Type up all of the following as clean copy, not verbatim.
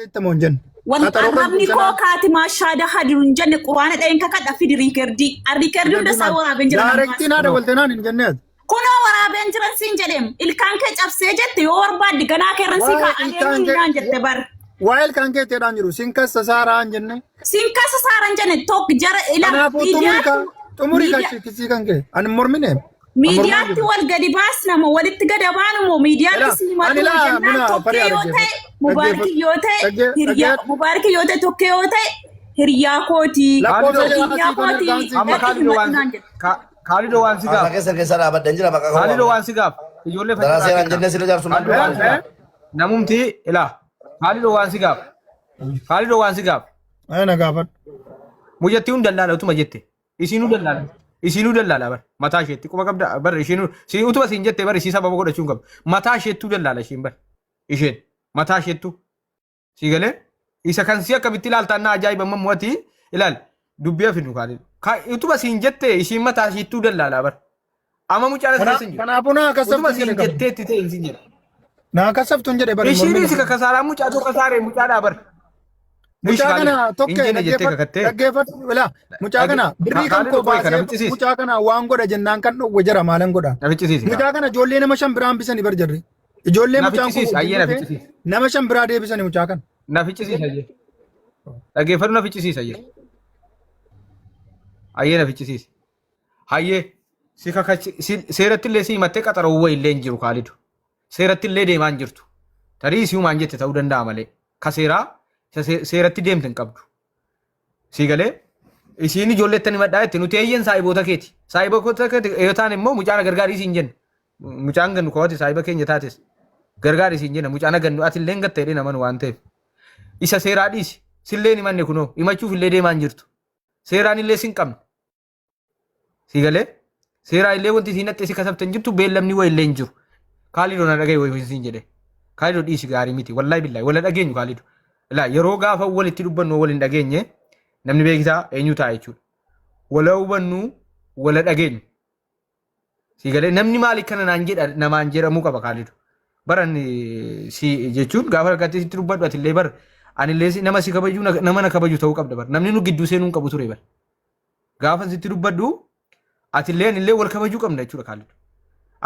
Itti moo hin jenne. Wal Qaxaroo kan arrabni koo sanaan kaatimaa shaada hadiru hin jenne quraana dha'een kakadha fidi riikerdii. Riikerdii hunda isaa waraabeen jira nan Daarektiin baasa. haadha walteenaan hin jenne ati. Kunoo waraabeen jiran siin jedheem ilkaan kee cabsee jette yoo barbaadde ganaa kee irran sii Waa'ee kaa'a ilkaan adeemuu kee naan jette bar. waa'ee ilkaan kee ta'eedhaan jiru. Sin kassa saaraa hin jenne. Siin kasa saaran jenne tokk jara ilaa Kanaafuu xumuri ka miidiyaatti xumuri ka miidiyaa kisii kan kee. Ani hin mormine. An mormaa miidiyaatti jiru. wal gadi baasna moo walitti gada baanu moo miidiyaatti Ilaa si ani himatu moo ilaa jennaan muna tokkee farii yoo ta'e dhaggeeffadhu. mubaarikii Dhaggeeffadhu. yoo ta'e hiriyaa Dhaggeeffadhu. mubaarikii yoo ta'e tokkee yoo ta'e hiriyaa kooti Lakkoofsa Kaalidoo jala hiriyaa asii kan kooti ergaan sii amma natti kenna. Kaalidoo himatu waan naan jedhe. Kaalidoo waan si Maqaa gaaf keessan keessa dhaabadhan jira maqaa koo Kaalidoo waamna. waan si gaaf ijoollee Daraa faccirraa seeraan kenna. jennee sila jaarsummaa Kaalidoo waan dura. si gaaf namumti ilaa Kaalidoo waan si gaaf Kaalidoo waan si gaaf Ay na gaafadhu. mucattii hun dallaala utuma jette isiinuu dallaala isiinuu dallaala bar mataa isheetti quba qabda bar ishiinuu si utuma siin jette bar isii sababa godhachuu hin qabdu mataa isheettuu dallaala ishiin bar isheen mataa isheettuu si galee isa kan si akkamitti ilaaltaan na ajaa'iba amma mo'ati ilaal dubbii hafinu kaaliin utuma siin jette ishiin mataa isheettuu dallaala bar amma mucaan as keessa hin jiru Kanaafuu naa utuma kasaftu hin siin jedhe qaba. jetteetti ta'e hin jedha Naa kasaftu hin jedhe bari ishiin mormine. si kakasaaraan mucaa tokko saaree mucaadhaa bar Mucaa kana hin tokkee jenne jettee dhaggeeffadhu kakattee dhaggeeffadhu ilaa mucaa kana birrii kan Kaalidoo koo qoy kana baasee ficcisiisi. mucaa kana waan godha jennaan kan dhowwe jira maalan godha. Na ficcisiisi. Mucaa kana ijoollee nama shan biraa hambisanii bar jarri. Ijoollee Na mucaan kun ficcisiisi ayyee na hojii dhufee ficcisiisi. nama shan biraa deebisanii mucaa kana. Na ficcisiisi ayyee. Dhaggeeffadhu na ficcisiisi ayyee. Ayyee na ficcisiisi. Hayyee si kakachi seeratti illee si himattee qaxaroo wayii illee hin jiru Kaalidu. Seeratti illee deemaa hin jirtu. Tarii si humaan jette ta'uu danda'a malee. Ka seeraa isa seeratti deemte hin qabdu. Sii galee isiin ijoolleetti himadhaa jette nuti eeyyen saahiboota keeti. Saahiboota keeti yoo ta'an immoo mucaan gargaarii siin jenna. Mucaan gannu kawwati saahiba keenya taates gargaarii siin jenna mucaan gannu ati illee gatta jedhee naman waan ta'eef. Isa seeraa dhiisi. Sillee hin himanne kunoo himachuuf illee deemaa hin jirtu. Seeraan illee sin qabne. Si galee seeraa illee wanti siin haxxee si kasabte hin jirtu beellamni wayi illee hin jiru. Kaalidoo na dhagahi wayi siin jedhe. Kaalidoo dhiisi gaarii miti wallahi billahi wala dhageenyu kaalidoo. Ilaa yeroo gaafa walitti dubbannu wal hin dhageenye namni beekisaa eenyu ta'a jechuudha. Wala hubannu wala dhageenyu. Si galee namni maali kana naan jedha namaan jedhamuu qaba kaalidu. Baran si jechuun gaafa rakkatee sitti dubbadhu ati illee bar ani illee nama si kabaju nama na kabaju ta'uu qabda bar namni nu gidduu seenuu hin qabu ture bar. Gaafa sitti dubbadhu ati illee ani illee wal kabajuu qabna jechuudha kaalidu.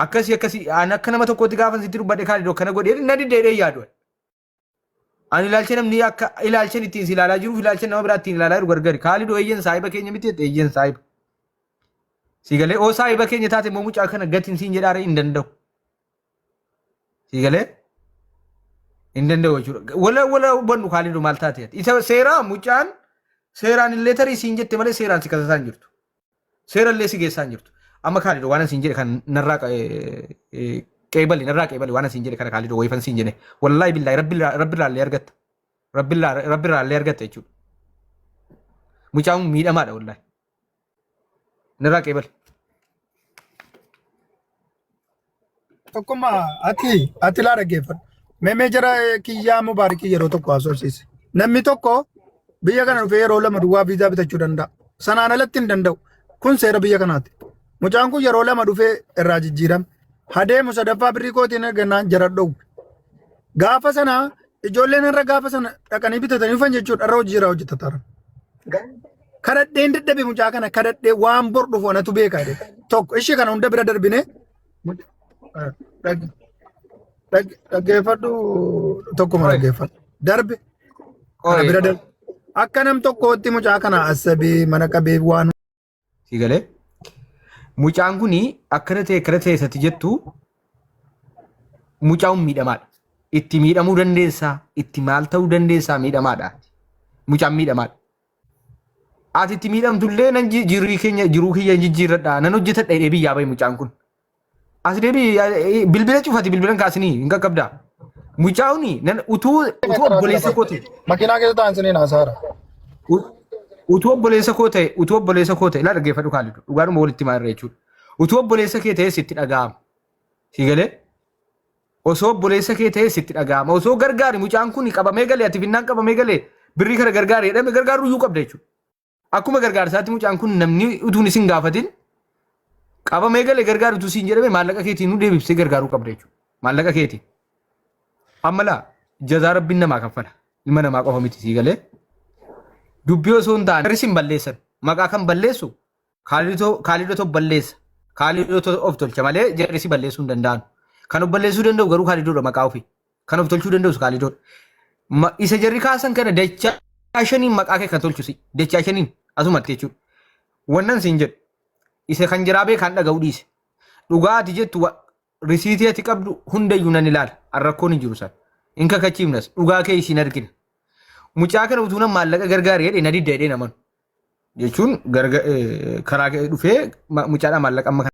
Akkasii akkasii ani akka nama tokkootti gaafa sitti dubbadhe kaalidu akkana godhee na diddeedhee yaadu. Ani ilaalcha namni akka ilaalcha ittiin si ilaalaa jiruuf ilaalcha nama biraa ittiin ilaalaa jiru gargari. Kaalidoo eeyyen saahiba keenya miti jette eeyyen saahiba. Si galee oo saahiba keenya taate immoo mucaa kana gatiin siin jedhaare hin danda'u. Si galee hin danda'u jechuudha. Wala wala hubannu kaalidoo maal taate ati. Isa seeraa mucaan seeraan illee tarii siin jette malee seeraan si kasasaa hin jirtu. Seera illee si geessaa hin jirtu. Amma Kaalidoo waan siin jedhe kan narraa qeebali narraa qeebali waan siin jedhe kana Kaalidoo wayifan siin jedhe. Wallaahi billaahi rabbirraa illee argatta. Rabbirraa illee argatta jechuudha. Mucaan kun miidhamaadha wallaahi. Narraa qeebali. Tokkummaa ati ati laa dhaggeeffadhu. Meemee jara kiyyaa mubaarikii yeroo tokko haasofsiise. Namni tokko biyya kana dhufee yeroo lama duwwaa viizaa bitachuu danda'a. Sanaan alatti hin danda'u. Kun seera biyya kanaati. Mucaan kun yeroo lama dhufee irraa jijjiirame. Hadeemu sadaffaa birrii kootiin argannaan jara dhowwe. Gaafa sana ijoolleen irra gaafa sana dhaqanii bitatanii dhufan jechuudha. Irra hojii irraa hojjetataara. Kadhadheen dadhabe mucaa kana kadhadhee waan bor dhufu anatu beeka jedhe. Tokko ishee kana hunda bira darbine dhaggeeffadhu tokkuma dhaggeeffadhu. Darbe kana bira darbe. Akka nam tokkootti mucaa kana asabee mana qabee waan Si galee? Mucaan kun akkana ta'e akkana ta'e isatti jettu mucaan miidhamaadha. Itti miidhamuu dandeessaa, itti maal ta'uu dandeessaa miidhamaadha. Mucaan miidhamaadha. Ati itti miidhamtullee nan jiruu keenya jiruu kiyya jijjiirradha nan hojjetadha jedhee biyyaa bahe mucaan kun. As deebi bilbila cufati bilbilan kaasinii hin qaqqabdaa. Mucaan nan utuu utuu obboleessa koo ta'e Makiinaa keessa taa'an siniin haasaara. Utuu obboleessa koo ta'e utuu obboleessa koo ta'e laa dhaggeeffadhu Kaalid dhugaadhuma walitti himaa irra jechuudha. Utuu obboleessa kee ta'e sitti dhaga'ama. Si galee? Osoo obboleessa kee ta'e sitti dhaga'ama. Osoo gargaari mucaan kun qabamee galee ati finnaan qabamee galee birrii kana gargaari jedhame gargaaruu iyyuu qabda jechuudha. Akkuma gargaarsaatti mucaan kun namni utuun isin gaafatin qabamee galee gargaaru utuu siin jedhame maallaqa keetiin nu deebifsee gargaaruu qabda jechuudha. Maallaqa keetiin. Amma laa jazaa rabbiin namaa kaffala. Ilma namaa qofa miti sii galee. Dubbii osoo hin taane jarri sin balleessan. Maqaa kan balleessu Kaalidoo balleessa. Kaalidoo of tolcha malee jarri si balleessuu hin danda'an. Kan of balleessuu danda'u garuu Kaalidoodha maqaa ofii. Kan of tolchuu danda'us Kaalidoodha. Isa jarri kaasan kana dachaa shaniin maqaa kee kan tolchu si. Dachaa shaniin asumatti jechuudha. Wannan siin jedhu isa kan jiraa beekaan dhaga'uu dhiise. Dhugaa ati jettu risiitii ati qabdu hundayyuu nan ilaala. Rakkoon hin jiru san. Hin kakachiifnas dhugaa kee isiin argina. Mucaa kana utuu nan maallaqa gargaari jedhee na didda jedhee namanu. Jechuun karaa dhufee mucaadhaa maallaqa amma